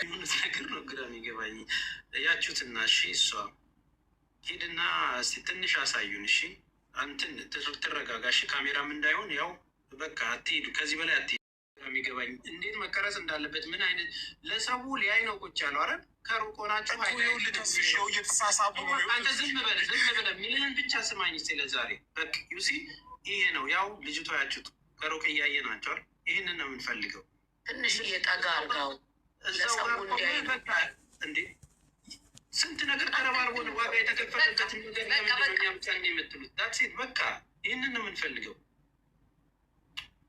የሆኑት ነገር ነው ግራ የሚገባኝ። ያችሁትና እሺ፣ እሷ ሂድና እስኪ ትንሽ አሳዩን። እሺ አንትን ትረጋጋ። እሺ ካሜራም እንዳይሆን ያው በቃ አትሂዱ፣ ከዚህ በላይ አትሂዱ። ግራ የሚገባኝ እንዴት መቀረጽ እንዳለበት ምን አይነት ለሰው ሊያይ ነው ቁጭ ያለው። አረ ከሩቅ ሆናችሁ እየተሳሳቡ ነው። አንተ ዝም በለ ዝም በለ ሚልህን ብቻ ስማኝ እስኪ ለዛሬ በቃ you see ይሄ ነው ያው ልጅቷ ያችሁት ከሩቅ እያየ ናቸዋል። ይህንን ነው የምንፈልገው። ትንሽ እየጠጋ አርጋው እዛው ለሰው ጋር ቆመህ እንዲያይ ነው። በቃ እንዴ ስንት ነገር ተረባርቦ ነው ዋጋ የተከፈለበትን ነገር በቃ ለምንድን ነው በቃ። እኛ ብቻ እንዲህ የምትሉት? That's it በቃ ይህንን ነው የምንፈልገው።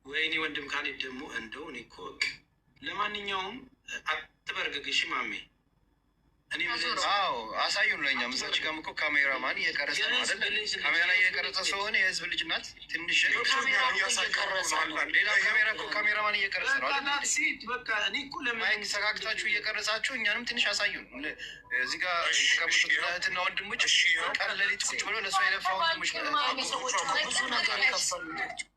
ወይኔ ወንድም ካሌብ ደግሞ እንደው እኔ እኮ በቃ ለማንኛውም አትበርግግ እሺ ማሜ። እኔ የምልህ አዎ አሳዩን። ለእኛም እዛች ጋርም እኮ ካሜራማን እየቀረጸ ነው የህዝብ አይደል? ልጅ ነች። ካሜራ እየቀረጸ ስለሆነ የህዝብ ልጅ ናት። ትንሽ ካሜራ እኮ እየቀረጸ ነው። ሌላ ካሜራ እኮ ካሜራማን እየቀረጸ ነው በቃ አይደል? That's it በቃ እኔ እኮ ለምን Mic ሰካክታችሁ እየቀረጻችሁ እኛንም ትንሽ አሳዩን። እዚህ ጋር የተቀመጡት እህትና ወንድሞች ቀን ሌሊት ቁጭ ብለው ለእሷ የለፋ ወንድሞች ማሚ ሰዎች እኮ ብዙ ነገር የከፈሉ ናቸው።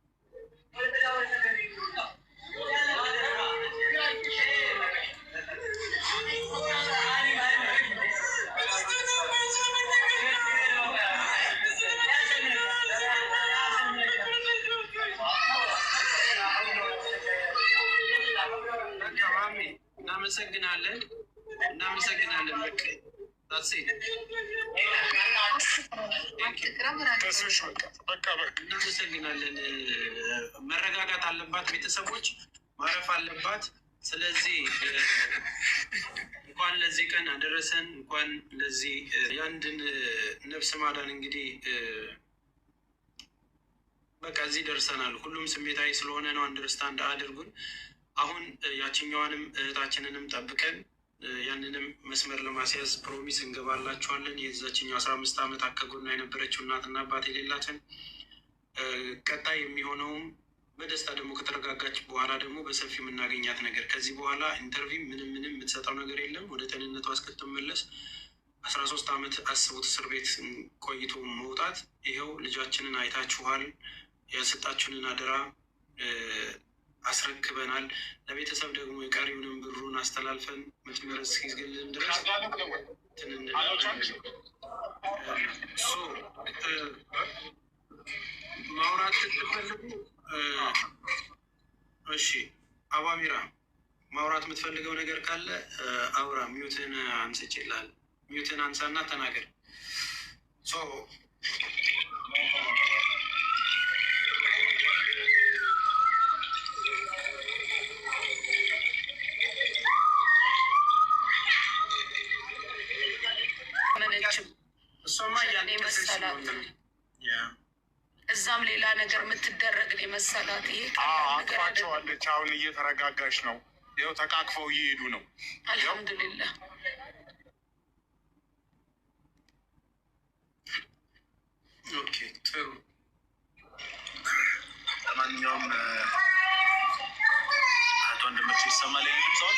በቃ ማሜ እናመሰግናለን፣ እናመሰግናለን። በቃ that's it። ተስፍሽ በቃ በቃ በቃ እናመሰግናለን። መረጋጋት አለባት፣ ቤተሰቦች ማረፍ አለባት። ስለዚህ እንኳን ለዚህ ቀን አደረሰን። እንኳን ለዚህ የአንድን ነፍስ ማዳን እንግዲህ በቃ እዚህ ደርሰናል። ሁሉም ስሜታዊ ስለሆነ ነው፣ understand አድርጉን። አሁን ያችኛዋንም እህታችንንም ጠብቀን ያንንም መስመር ለማስያዝ promise እንገባላችኋለን። የዛችኛው 15 ዓመት ከጎኗ የነበረችው እናትና አባት የሌላትን ቀጣይ የሚሆነውም በደስታ ደግሞ ከተረጋጋች በኋላ ደግሞ በሰፊው የምናገኛት ነገር ከዚህ በኋላ interview ምንም ምንም የምትሰጠው ነገር የለም። ወደ ጤንነቷ እስክትመለስ 13 ዓመት አስቡት፣ እስር ቤት ቆይቶ መውጣት። ይኸው ልጃችንን አይታችኋል። ያሰጣችሁንን አደራ አስረክበናል። ለቤተሰብ ደግሞ የቀሪውንም ብሩን አስተላልፈን መስመር እስኪዝግልን ድረስ እንትን እንላለን። So ማውራት ስትፈልጉ እሺ፣ አባሚራ ማውራት የምትፈልገው ነገር ካለ አውራ። Mute ን አንስቼልሃለሁ። Mute ን አንሳና ተናገር። So መነችም እሷማ እያለቀሰች ነው። የመሰላት ያ እዛም ሌላ ነገር የምትደረግ ነው የመሰላት። ይሄ ቀላል ነገር አይደለም። አቅፋቸዋለች። አሁን እየተረጋጋች ነው። ይኸው ተቃቅፈው እየሄዱ ነው። አልሐምዱሊላህ። Okay ጥሩ። ለማንኛውም እህት ወንድሞች ይሰማል የኔ ድምፅ አሁን?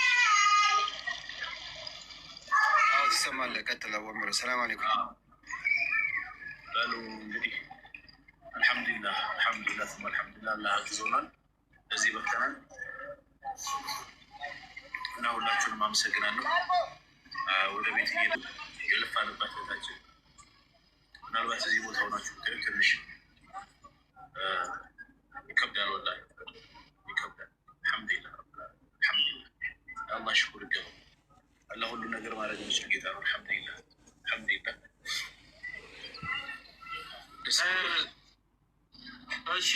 አዎ ትሰማለህ። ቀጥል አወምረ። ሰላም አለይኩም። በሉ እንግዲህ አልሐምዱሊላህ አልሐምዱሊላህ ሱመ አልሐምዱሊላህ አላህ አግዞናል፣ ለዚህ በቅተናል እና ሁላችሁንም አመሰግናለሁ። ወደ ቤት እየሄድን የለፋንባት እህታችን ምናልባት እዚህ ቦታ ሆናችሁ ብታዩ ትንሽ ይከብዳል፣ ወላሂ ይከብዳል። አልሐምዱሊላህ አልሐምዱሊላህ አላህ ሽኩር ይገባው። አላህ ሁሉን ነገር ማድረግ የሚችል ጌታ ነው። አልሐምዱሊላህ አልሐምዱሊላህ። ደስ ብሎኛል። እሺ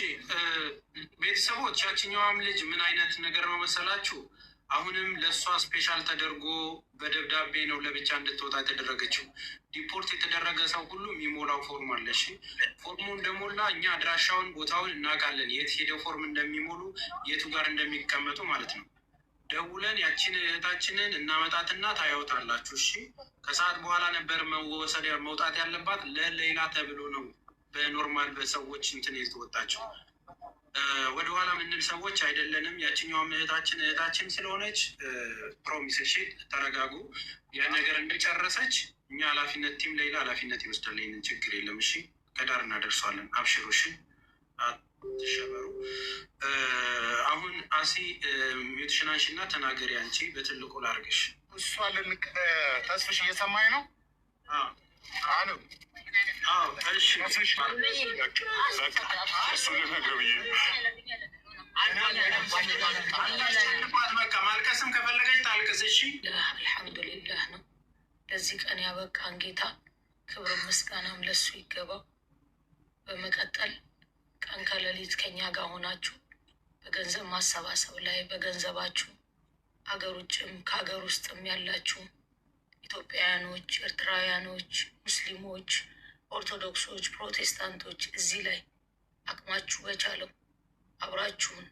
ቤተሰቦች፣ ያችኛዋም ልጅ ምን አይነት ነገር ነው መሰላችሁ? አሁንም ለእሷ special ተደርጎ በደብዳቤ ነው ለብቻ እንድትወጣ የተደረገችው። Deport የተደረገ ሰው ሁሉ የሚሞላው ፎርም አለ። እሺ ፎርሙ እንደሞላ እኛ አድራሻውን ቦታውን እናውቃለን፣ የት ሄደው ፎርም እንደሚሞሉ የቱ ጋር እንደሚቀመጡ ማለት ነው። ደውለን ያችን እህታችንን እናመጣትና ታያውታላችሁ። እሺ ከሰዓት በኋላ ነበር መወሰድ መውጣት ያለባት፣ ለሌላ ተብሎ ነው በ normal በሰዎች እንትን የተወጣቸው። ወደኋላ የምንል ሰዎች አይደለንም። ያችኛዋም እህታችን እህታችን ስለሆነች promise። እሺ ተረጋጉ። ያን ነገር እንደጨረሰች እኛ ኃላፊነት team ሌላ ኃላፊነት ይወስዳል። ይህንን ችግር የለም። እሺ ከዳር እናደርሰዋለን። አብሽሩ። እሺ አትሸበሩ። አሁን አሲ mute ሽን አንሺ እና ተናገሪ። አንቺ በትልቁ ላርግሽ። እሷ ተስፍሽ እየሰማኝ ነው? አሉ እሺ ተስፍሽ እሱ ልነግርህ ብዬ አታስጨንቋት። በቃ ማልቀስም ከፈለገች ታልቅስ። እሺ አልሐምዱሊላህ ነው። ለዚህ ቀን ያበቃን ጌታ ክብር ምስጋናም ለሱ ይገባው። በመቀጠል ቀን ከሌሊት ከኛ ጋር ሆናችሁ በገንዘብ ማሰባሰብ ላይ በገንዘባችሁ አገር ውጭም ከሀገር ውስጥም ያላችሁ ኢትዮጵያውያኖች፣ ኤርትራውያኖች፣ ሙስሊሞች፣ ኦርቶዶክሶች፣ ፕሮቴስታንቶች እዚህ ላይ አቅማችሁ በቻለው አብራችሁን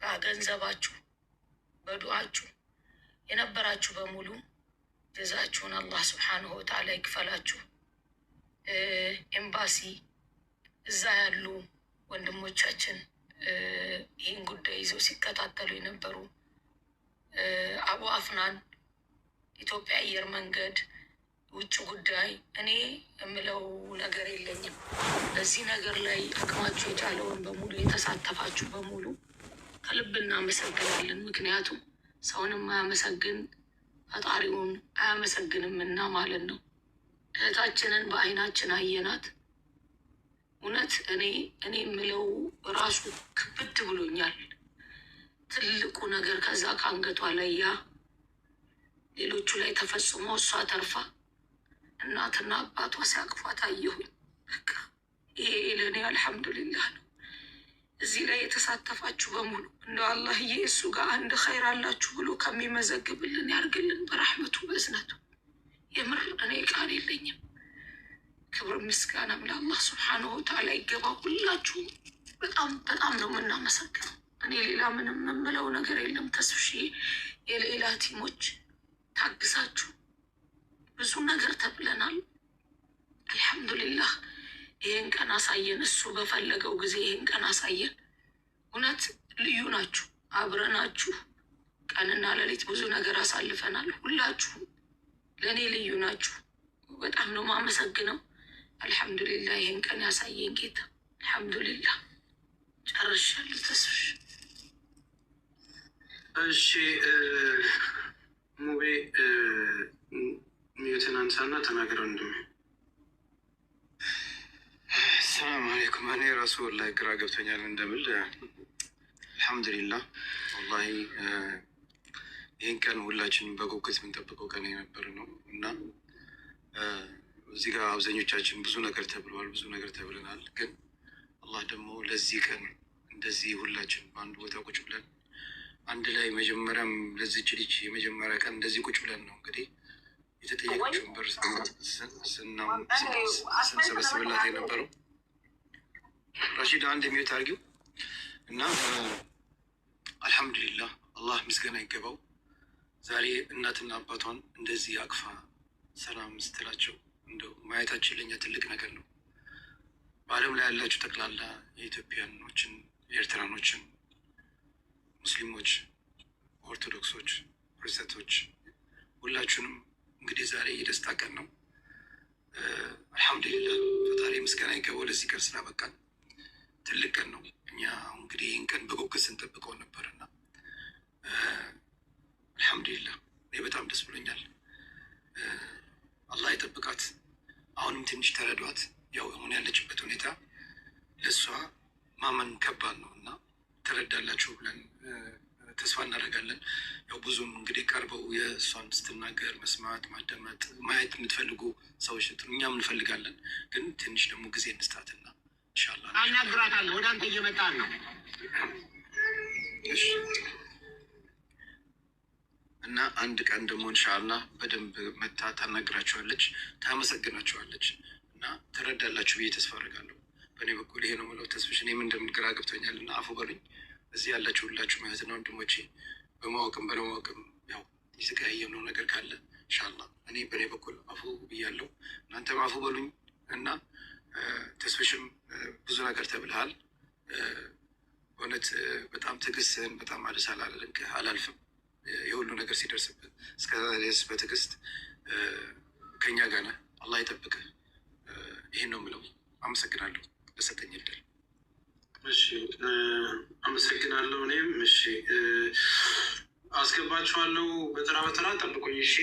በገንዘባችሁ በዱዓችሁ የነበራችሁ በሙሉ ጀዛችሁን አላህ ስብሓንሁ ወተዓላ ይክፈላችሁ። ኤምባሲ እዛ ያሉ ወንድሞቻችን ይህን ጉዳይ ይዘው ሲከታተሉ የነበሩ አቡ አፍናን፣ ኢትዮጵያ አየር መንገድ፣ ውጭ ጉዳይ፣ እኔ የምለው ነገር የለኝም። በዚህ ነገር ላይ አቅማችሁ የቻለውን በሙሉ የተሳተፋችሁ በሙሉ ከልብ እናመሰግናለን። ምክንያቱም ሰውን የማያመሰግን ፈጣሪውን አያመሰግንምና ማለት ነው። እህታችንን በአይናችን አየናት። እውነት እኔ የምለው ራሱ ክብድ ብሎኛል። ትልቁ ነገር ከዛ ከአንገቷ ላይ ያ ሌሎቹ ላይ ተፈጽሞ እሷ ተርፋ እናትና አባቷ ሲያቅፏት አየሁኝ። በቃ ይሄ ለእኔ አልሐምዱሊላህ ነው። እዚህ ላይ የተሳተፋችሁ በሙሉ እንደ አላህዬ እሱ ጋር አንድ ኸይር አላችሁ ብሎ ከሚመዘግብልን ያርግልን በረሕመቱ በእዝነቱ። የምር እኔ ቃል የለኝም። ክብር ምስጋናም ለአላህ ስብሓነሁ ወተዓላ ይገባ። ሁላችሁም በጣም በጣም ነው የምናመሰግነው። እኔ ሌላ ምንም የምለው ነገር የለም። ተስፍሽ የሌላ ቲሞች ታግሳችሁ ብዙ ነገር ተብለናል። አልሐምዱሊላህ ይህን ቀን አሳየን። እሱ በፈለገው ጊዜ ይህን ቀን አሳየን። እውነት ልዩ ናችሁ። አብረናችሁ ቀንና ሌሊት ብዙ ነገር አሳልፈናል። ሁላችሁም ለእኔ ልዩ ናችሁ። በጣም ነው ማመሰግነው። አልሐምዱሊላህ ይህን ቀን ያሳየን ጌታ አልሐምዱሊላህ። ጨርሻለሁ። ተስፍሽ እሺ ሙቤ mute ን አንሳና ተናገር ወንድሜ። ሰላም አለይኩም። እኔ ራሱ ወላሂ ግራ ገብቶኛል እንደምል። አልሐምዱሊላህ ወላሂ ይህን ቀን ሁላችንም በጉጉት የምንጠብቀው ቀን የነበረ ነው እና እዚህ ጋር አብዛኞቻችን ብዙ ነገር ተብለዋል፣ ብዙ ነገር ተብለናል። ግን አላህ ደግሞ ለዚህ ቀን እንደዚህ ሁላችን በአንድ ቦታ ቁጭ ብለን አንድ ላይ መጀመሪያም ለዚች ልጅ የመጀመሪያ ቀን እንደዚህ ቁጭ ብለን ነው እንግዲህ የተጠየቀችውን ብር ስንሰበስብላት የነበረው። ራሺድ አንድ የሚዩት አድርጊው እና አልሐምዱሊላህ አላህ ምስጋና ይገባው። ዛሬ እናትና አባቷን እንደዚህ አቅፋ ሰላም ስትላቸው እንደው ማየታችን ለኛ ትልቅ ነገር ነው። በዓለም ላይ ያላችሁ ጠቅላላ የኢትዮጵያኖችን፣ የኤርትራኖችን፣ ሙስሊሞች፣ ኦርቶዶክሶች፣ ፕሮቴስታንቶች ሁላችሁንም እንግዲህ ዛሬ የደስታ ቀን ነው። አልሐምዱሊላህ ፈጣሪ ምስጋና ይገባው ለዚህ ቀን ስላበቃን ትልቅ ቀን ነው። እኛ እንግዲህ ይህን ቀን በጉጉት ስንጠብቀው ነበርና አልሐምዱሊላህ እኔ በጣም ደስ ብሎኛል። አላህ ይጠብቃት። አሁንም ትንሽ ተረዷት። ያው አሁን ያለችበት ሁኔታ ለእሷ ማመን ከባድ ነው እና ትረዳላችሁ ብለን ተስፋ እናደርጋለን። ያው ብዙም እንግዲህ ቀርበው የእሷን ስትናገር መስማት፣ ማዳመጥ፣ ማየት የምትፈልጉ ሰዎች እኛም እንፈልጋለን። ግን ትንሽ ደግሞ ጊዜ እንስጣትና ኢንሻላህ አናግራታለሁ። ወደ አንተ እየመጣን ነው። እሺ እና አንድ ቀን ደግሞ ኢንሻአላህ በደንብ መታ ታናግራችኋለች፣ ታመሰግናችኋለች እና ትረዳላችሁ ብዬ ተስፋ አደርጋለሁ። በእኔ በኩል ይሄ ነው የምለው። ተስፍሽ እኔም እንደምግራ ገብቶኛል እና አፉ በሉኝ። እዚህ ያላችሁ ሁላችሁ እህትና ወንድሞቼ በማወቅም ባለማወቅም ያው የተቀያየምነው ነገር ካለ ኢንሻአላህ እኔ በእኔ በኩል አፉ ብያለሁ፣ እናንተም አፉ በሉኝ እና ተስፍሽም ብዙ ነገር ተብልሃል። በእውነት በጣም ትዕግስትህን በጣም አልስ አላልፍም። የሁሉ ነገር ሲደርስብህ እስከ ድረስ በትዕግስት ከኛ ጋር ነህ። አላህ ይጠብቅህ። ይህን ነው የምለው። አመሰግናለሁ ለሰጠኝ እድል። እሺ አመሰግናለሁ። እኔም እሺ አስገባችኋለሁ። በተራ በተራ ጠብቁኝ። እሺ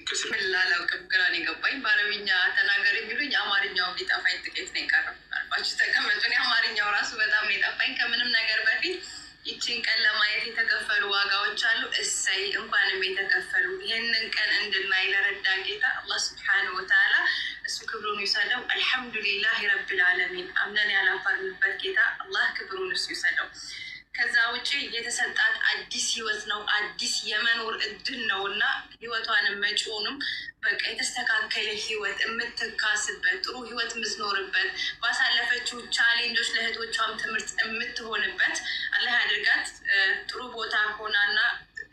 ከስር ላላውቅም ግራ ነው የገባኝ። በአረብኛ ተናገር የሚሉኝ አማርኛው ሊጠፋኝ ጥቂት ነው የቀረው። አርፋችሁ ተቀመጡ። እኔ አማርኛው ራሱ በጣም ነው የጠፋኝ። ከምንም ነገር በፊት ይችን ቀን ለማየት የተከፈሉ ዋጋዎች አሉ። እሰይ እንኳንም የተከፈሉ። ይህንን ቀን እንድናይ ለረዳን ጌታ አላህ سبحانه وتعالى እሱ ክብሩን ይውሰደው። الحمد لله رب العالمين። አምነን ያላፈርንበት ጌታ አላህ ክብሩን እሱ ይውሰደው። ከዛ ውጭ የተሰጣት አዲስ ህይወት ነው፣ አዲስ የመኖር እድል ነው እና ህይወቷንም መጪውንም በቃ የተስተካከለ ህይወት የምትካስበት፣ ጥሩ ህይወት የምትኖርበት፣ ባሳለፈችው challenge ኦች ለእህቶቿም ትምህርት የምትሆንበት አላህ ያድርጋት። ጥሩ ቦታ ሆናና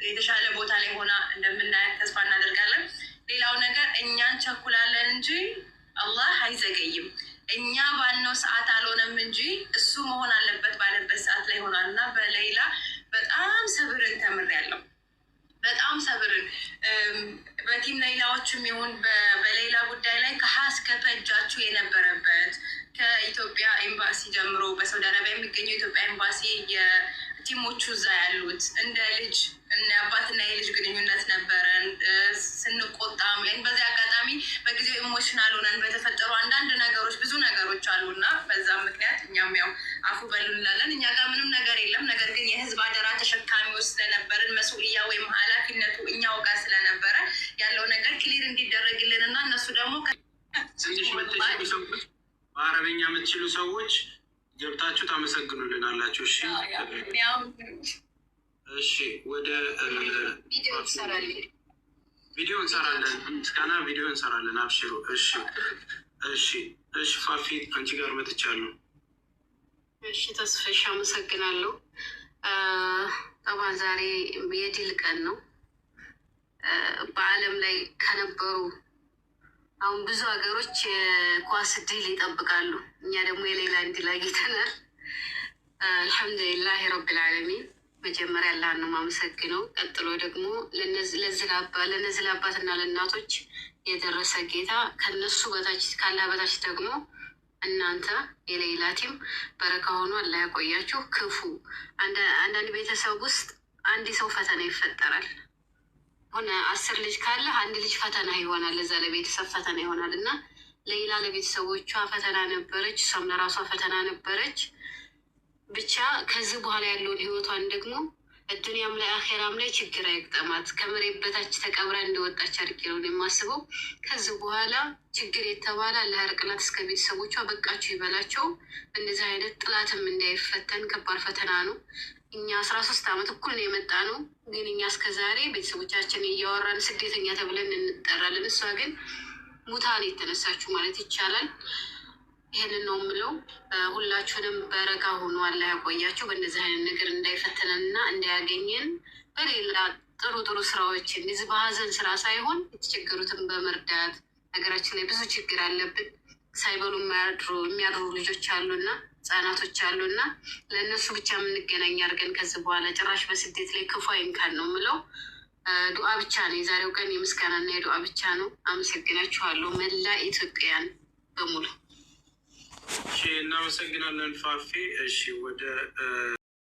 የተሻለ ቦታ ላይ ሆና እንደምናያት ተስፋ እናደርጋለን። ሌላው ነገር እኛ እንቸኩላለን እንጂ አላህ አይዘገይም። እኛ ባልነው ሰዓት አልሆነም እንጂ እሱ መሆን አለበት ባለበት ሰዓት ላይ ሆኗል እና በሌላ በጣም ሰብርን ተምሬያለሁ። በጣም ሰብርን በ team ሌላዎችም ይሁን በሌላ ጉዳይ ላይ ከሀ እስከ ፐ እጃችሁ የነበረበት፣ ከኢትዮጵያ ኤምባሲ ጀምሮ በሳውዲ አረቢያ የሚገኘው ኢትዮጵያ ኤምባሲ የ team ኦቹ እዛ ያሉት እንደ ልጅ እንደ አባትና የልጅ ግንኙነት ነበረን። ስንቆጣም በዚህ አጋጣሚ በጊዜው emotional ሆነን በተፈጠሩ አንዳንድ ነገሮች፣ ብዙ ነገሮች አሉ እና በዛም ምክንያት እኛም ያው አፉ በሉ እንላለን። እኛ ጋር ምንም ነገር የለም። ነገር ግን የህዝብ አደራ ተሸካሚዎች ስለነበርን፣ مسؤولية ወይም ኃላፊነቱ እኛው ጋር ስለነበረ ያለው ነገር clear እንዲደረግልን እና እነሱ ደግሞ ትንሽ የምትችሉ ሰዎች፣ በአረበኛ የምትችሉ ሰዎች ገብታችሁ ታመሰግኑልናላችሁ። እሺ እሺ፣ ወደ ቪዲዮ ትሰራለህ? ቪዲዮ እንሰራለን። ምስጋና ቪዲዮ እንሰራለን። አብሽሩ። እሺ። ፋፊ፣ አንቺ ጋር መጥቻለሁ። እሺ ተስፈሽ፣ አመሰግናለሁ። طبعا ዛሬ የድል ቀን ነው። በዓለም ላይ ከነበሩ አሁን ብዙ ሀገሮች የኳስ ድል ይጠብቃሉ። እኛ ደግሞ የሌላን ድል አግኝተናል። الحمد لله رب العالمين። መጀመሪያ አላህን ነው የማመሰግነው። ቀጥሎ ደግሞ ለነዚህ ለአባትና ለእናቶች የደረሰ ጌታ፣ ከነሱ በታች ካላህ በታች ደግሞ እናንተ የሌላ team በረካ ሆኖ አላህ ያቆያችሁ። ክፉ አንዳንድ ቤተሰብ ውስጥ አንድ ሰው ፈተና ይፈጠራል። ሆነ 10 ልጅ ካለ አንድ ልጅ ፈተና ይሆናል፣ ለዛ ለቤተሰብ ፈተና ይሆናል እና ሌላ ለቤተሰቦቿ ፈተና ነበረች፣ እሷም ለራሷ ፈተና ነበረች። ብቻ ከዚህ በኋላ ያለውን ህይወቷን ደግሞ ዱንያም ላይ አኼራም ላይ ችግር አይግጠማት። ከመሬት በታች ተቀብራ እንደወጣች አድርጌ ነው የማስበው። ከዚህ በኋላ ችግር የተባለ አላህ ያርቅላት፣ እስከ ቤተሰቦቿ በቃችሁ ይበላቸው። እንደዚህ አይነት ጥላትም እንዳይፈተን፣ ከባድ ፈተና ነው። እኛ 13 ዓመት እኩል ነው የመጣ ነው። ግን እኛ እስከ ዛሬ ቤተሰቦቻችን እያወራን ስደተኛ ተብለን እንጠራለን። እሷ ግን ሙታን የተነሳችሁ ማለት ይቻላል። ይህንን ነው የምለው። ሁላችሁንም በረካ ሆኖ አላህ ያቆያችሁ። በእንደዚህ አይነት ነገር እንዳይፈተነን እና እንዳያገኘን በሌላ ጥሩ ጥሩ ስራዎችን፣ እዚህ በሀዘን ስራ ሳይሆን የተቸገሩትን በመርዳት፣ ሀገራችን ላይ ብዙ ችግር አለብን። ሳይበሉ የሚያድሩ ልጆች አሉና ህጻናቶች አሉና ለእነሱ ብቻ የምንገናኝ አድርገን ከዚህ በኋላ ጭራሽ በስደት ላይ ክፉ አይንካን ነው የምለው። ዱዓ ብቻ ነው። የዛሬው ቀን የምስጋናና የዱዓ ብቻ ነው። አመሰግናችኋለሁ መላ ኢትዮጵያን በሙሉ። እሺ፣ እናመሰግናለን ፋፊ። እሺ፣ ወደ